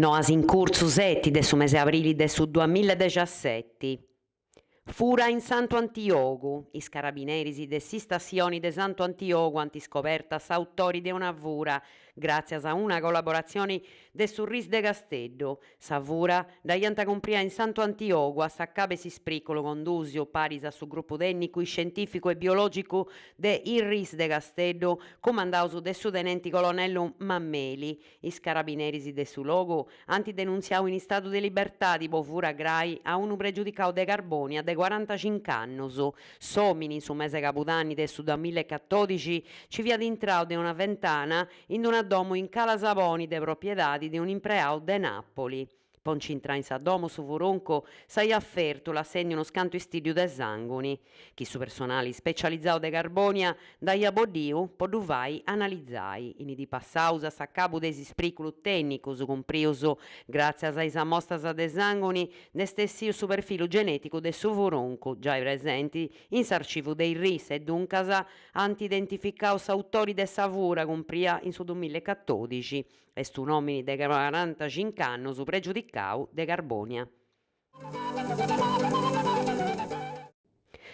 Noas in curtzu seti de su mese abrili de su duamilla e dexaseti. Fura in Santu Antiogu. Is carabineris de s'istassioni de Santu Antiogu ant scoberta s'autori de una fura, gràtzias a una collaboratzioni de su RIS de Casteddu. Sa fura dd'aiant cumpria in Santu Antiogu a s'acabu 'e s'ispriculu condùsiu paris a su grupu tènnicu iscientìficu e biològicu de is RIS de Casteddu, cumandaus de su tenenti colonellu Mameli. Is carabineris de su logu ant denuntziau in istadu de libertadi po fura grai a unu pregiudicau de Carbònia de corantacinc'annus. S'òmini in su mese cabudanni de su duamilla e catòdixi ci fiat intrau de una ventana in una domu in Cala Saboni de propiedadi de un'impreau de Nàpoli. Po nci intrai in sa domu su furuncu s'aiat fertu lassendi unus cantu istìddius de sànguni, chi su personali specializau de Carbònia nd'aiat boddiu po ddu fai analizai. In is diis passaus a s'acabu de is isprìculus tènnicus cumprius gràtzias a is amostras de sànguni nd'est essiu su perfilu genèticu de su furuncu giai presenti in s'arcivu de is RIS e duncas ant identificau s'autori de sa fura cumpria in su duamilla e catòdixi. Est un'òmini de corantacinc'annus pregiudicau de Carbònia.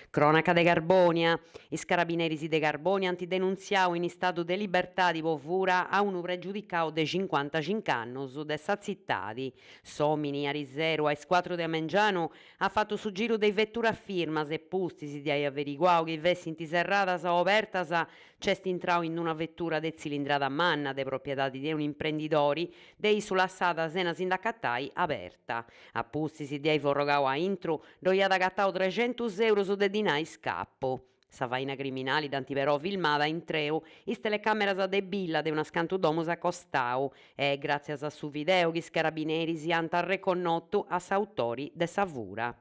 Crònaca de Carbònia. Is carabineris de Carbònia ant denuntziau in istadu de libertadi po fura a unu pregiudicau de cincuantacinc'annus de sa tzitadi. S'òmini, ariseru a is cuatru de mengianu, at fatu su giru de is veturas firmas e pustis de ai averiguau chi fessint serradas o obertas Nc'est intrau in una vetura de tzilindrada manna de propiedadi de un'imprendidori de issu lassada sena si nd'acatai aberta. A pustis de ai forrogau a intru, ddoi at agatau trexentus eurus de dinai scapu. Sa faina criminali dd'ant però filmada intreu is telecàmeras de billa de unas cantu domus a costau e, gràtzias a su videu chi is carabineris ant arreconnotu a s'autori de sa fura.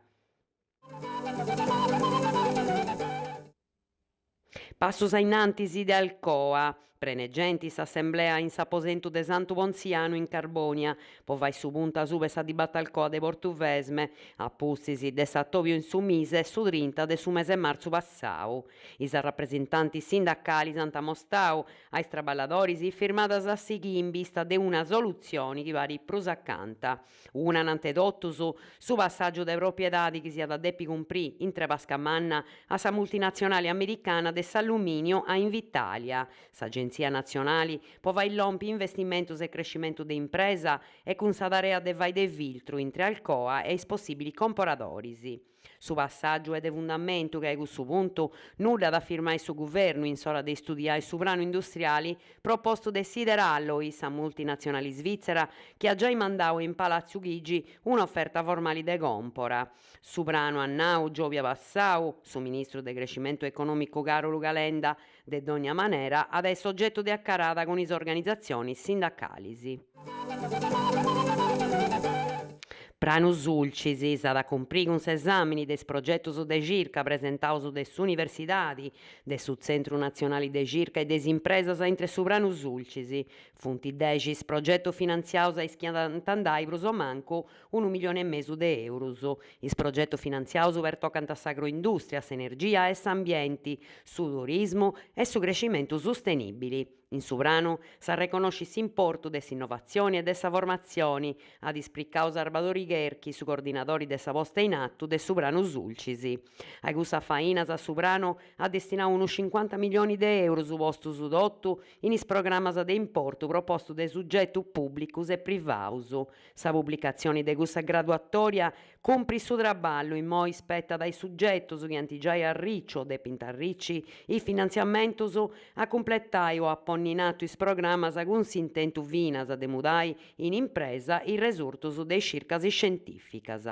Passus a innantis de Alcoa. Prena 'e genti s'assemblea in s'aposentu de Santu Pontzianu in Carbònia po fai su puntu asuba 'e sa dibata Alcoa de Portuvesme, a pustis de s'atòbiu in su Mise su trinta de su mese martzu passau. Is arrapresentantis sindacalis ant amostau a is traballadoris is firmadas a sighì in bista de una solutzioni chi parit prus acanta. Una anante totus, su passàgiu de propiedadi chi s'iat a depi cumprì intre Pasca Manna a sa multinatzionali americana de s'allumìniu a Invitalia, s'agentzia natzionali po fai lompi investimentus e crescimentu de impresa e cun sa tarea de fai de filtru intre Alcoa e is possìbilis comporadoris. Su passàgiu est de fundamentu ca a cussu puntu nudda at a firmai su guvernu in s'ora de istudiai su pranu industriali propostu de Sideralloy, sa multinatzionali svitzera chi at giai mandau in Palàtziu Chigi un'oferta formali de còmpora. Su pranu at nau giòbia passau su ministru de Crescimentu Econòmicu Càrolu Calenda, de dònnia manera at a essi ogetu de acarada cun is organizatzionis sindacalis. Pranu Sulcis s'at a cumprì cun s'esàmini de is progetus de circa presentaus de s'Universidadi, de su Tzentru Natzionali de Circa e de is impresas intre su Pranu Sulcis. Funt dexi is progetus finantziaus a is chi ant andai prus o mancu unu milioni e mesu de eurus. Is progetus finantziaus pertocant s'agroindùstria, s'energia e s'ambienti, su turismu e su crescimentu sustenìbili. In su pranu s'arreconnoscit s'importu de s'innovatzioni e de sa formatzioni, at ispricau Sarbadori Cherchi, su coordinadori de sa posta in atu de su pranu Sulcis. A cussas fainas su pranu at destinau unus cincuanta milioni de eurus postus totu in is programas de importu propostus de sugetus pùblicus e privaus. Sa publicatzioni de cussa graduatòria cumprit su traballu immoi spetat a is sugetus chi ant giai arriciu o depint arrici is finantziamentus a cumpletai o a ponni in atu is programas cun s'intentu finas de mudai in impresa is resurtus de is circas iscientìficas.